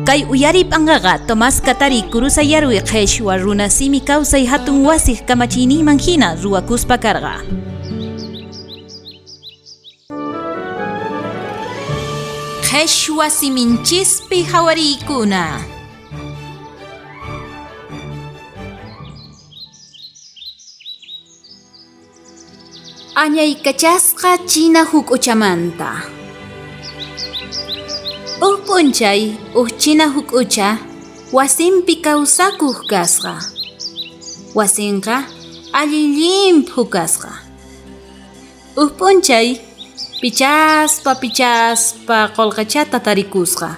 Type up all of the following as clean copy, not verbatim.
Kay uyariy p'anqaqa Tomás Katari Kurusayarwi qheshwa runa simi kawsay hatun wasiq kamachiyninman hina ruwakuspa karqa. Qheshwa siminchispi hawariykuna. Añaykachasqa china huk'uchamanta. Uj p'unchay uj china huk'ucha wasinpi kawsakuq kasqa. Wasinqa allin llimphu kasqa. Uj p'unchay pichaspa pichaspa qolqechata tarikusqa.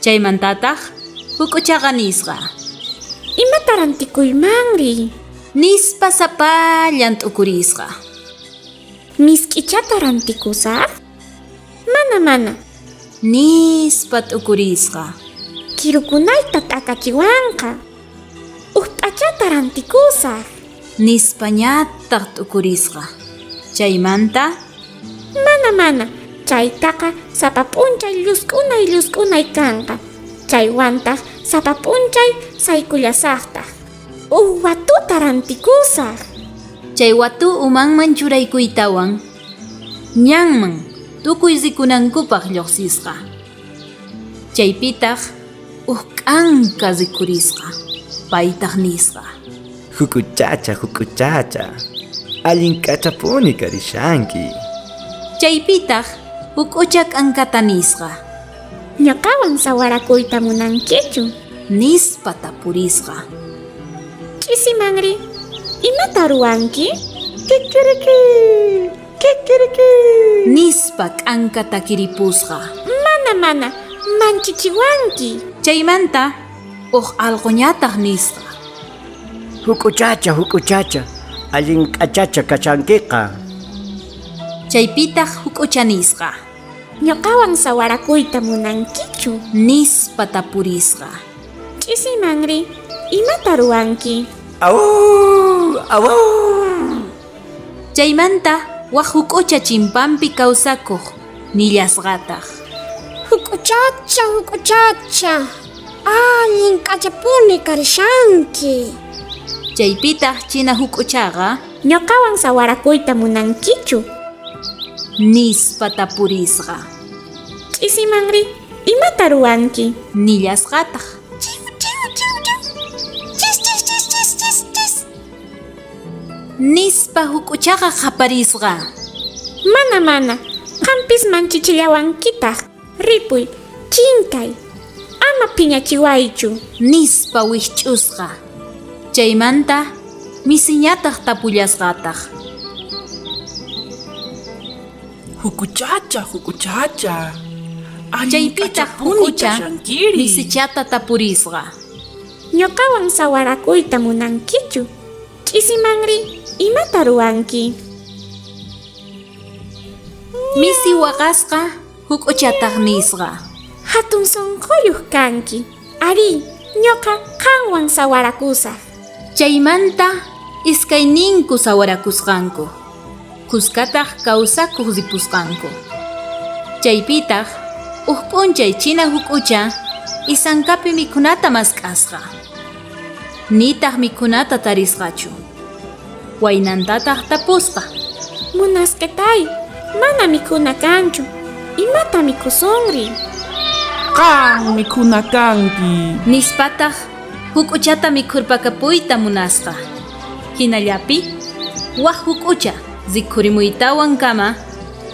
Chaymantataj huk'uchaqa nisqa. Imata rantikuymanri? Nispa sapallan t'ukurisqa. Misk'ichata rantikusaj? Mana, mana. Nispa t'ukurisqa. Kirukunayta t'akachiwanqa. Uj p'achata rantikusaj. Nispañataj t'ukurisqa. Chaymanta. Mana, mana. Chaytaqa sapa p'unchay llusk'unay llusk'unay kanqa. Chaywantaj sapa p'unchay saykullasajtaj. Uj watuta rantikusaj. Chay watu umanman churaykuytawan ñanman tukuy rikunankupaj llojsisqa. Chaypitaj uj k'anka rikhurisqa, paytaj nisqa. Huk'uchacha, huk'uchacha, allin k'achapuni karishanki. Chaypitaj huk'ucha k'ankata nisqa. Ñoqawan sawarakuyta munankichu? Nispa tapurisqa. Ch'isimanri, imata ruwanki? Kikiriki, kikiriki. Nispa k'anka takiripusqa. Mana, mana, manchichiwanki. Chaymanta uj alqoñataj nisqa. Huk'uchacha, huk'uchacha, allin k'achacha kachankiqa. Chaypitaj huk'ucha nisqa. Ñoqawan sawarakuyta munankichu? Nispa tapurisqa. Ch'isimanri, imata ruwanki? Au! Au! Chaymanta waj huk'ucha chimpanpi kawsakoj nillasqataj. Huk'uchacha, huk'uchacha, allin k'achapuni karishanki. Chaypitaj china huk'uchaqa. Ñoqawan sawarakuyta munankichu? Nispa tapurisqa. Ch'isimanri, imata ruwanki? Nillasqataj. Chiu, chiu, chiu, chiu. Chis, chis, chis, chis, chis, chis. Nispa huk'uchaqa qhaparisqa. Mana, mana, qampis manchichillawankitaj. Ripuy, chinkay, ama phiñachiwaychu. Nispa wijch'usqa. Chaymanta misiñataj tapullasqataj. Huk'uchacha, huk'uchacha, allin Chaypitaj k'achapuni huk'ucha kashankiri. misichata tapurisqa. Ñoqawan sawarakuyta munankichu? Ch'isimanri, imata ruwanki? Misi waqasqa, huk'uchataj nisqa. Hatun sonqoyuq kanki. Arí, ñoqa qanwan sawarakusaj. Chaymanta iskayninku sawarakusqanku, khuskataj kawsakoj ripusqanku. Chaypitaj uj p'unchay china huk'ucha isankapi mikhunata mask'asqa. Nitaj mikhunata tarisqachu. Waynantataj tapusqa. Munasqetay, mana mikhuna kanchu. Imata mikhusunri? Qan mikhuna kanki. Nispataj huk'uchata mikhurpakapuyta munasqa. Jinallapi waj huk'ucha rikhurimuytawankama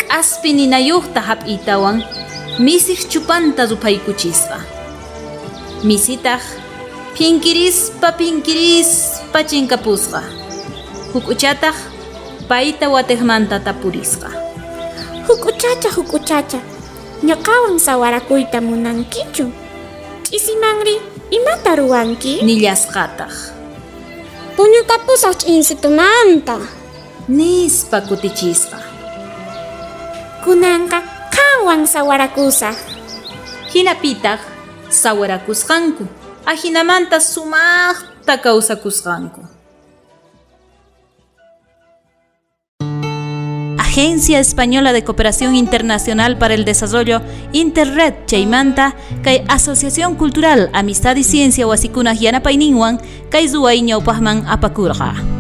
k'aspi ninayojta jap'iytawan misij chupanta ruphaykuchisqa. Misitaj phinkirispa phinkirispa chinkapusqa. Huk'uchataj payta watejmanta tapurisqa. Huk'uchacha, huk'uchacha, ñoqawan sawarakuyta munankichu? Ch'isimanri, imata ruwanki? Nillasqataj. Puñukapusaj ch'insitumanta. Nispa kutichisqa. Kunanqa qanwan sawarakusaj. Jinapitaj sawarakusqanku, ajinamanta sumajta kawsakusqanku. Agencia Española de Cooperación Internacional para el Desarrollo, Interred chaymanta, kay Asociación Cultural Amistad y Ciencia wasikunaj yanapayninwan kay ruway ñawpajman apakurqa.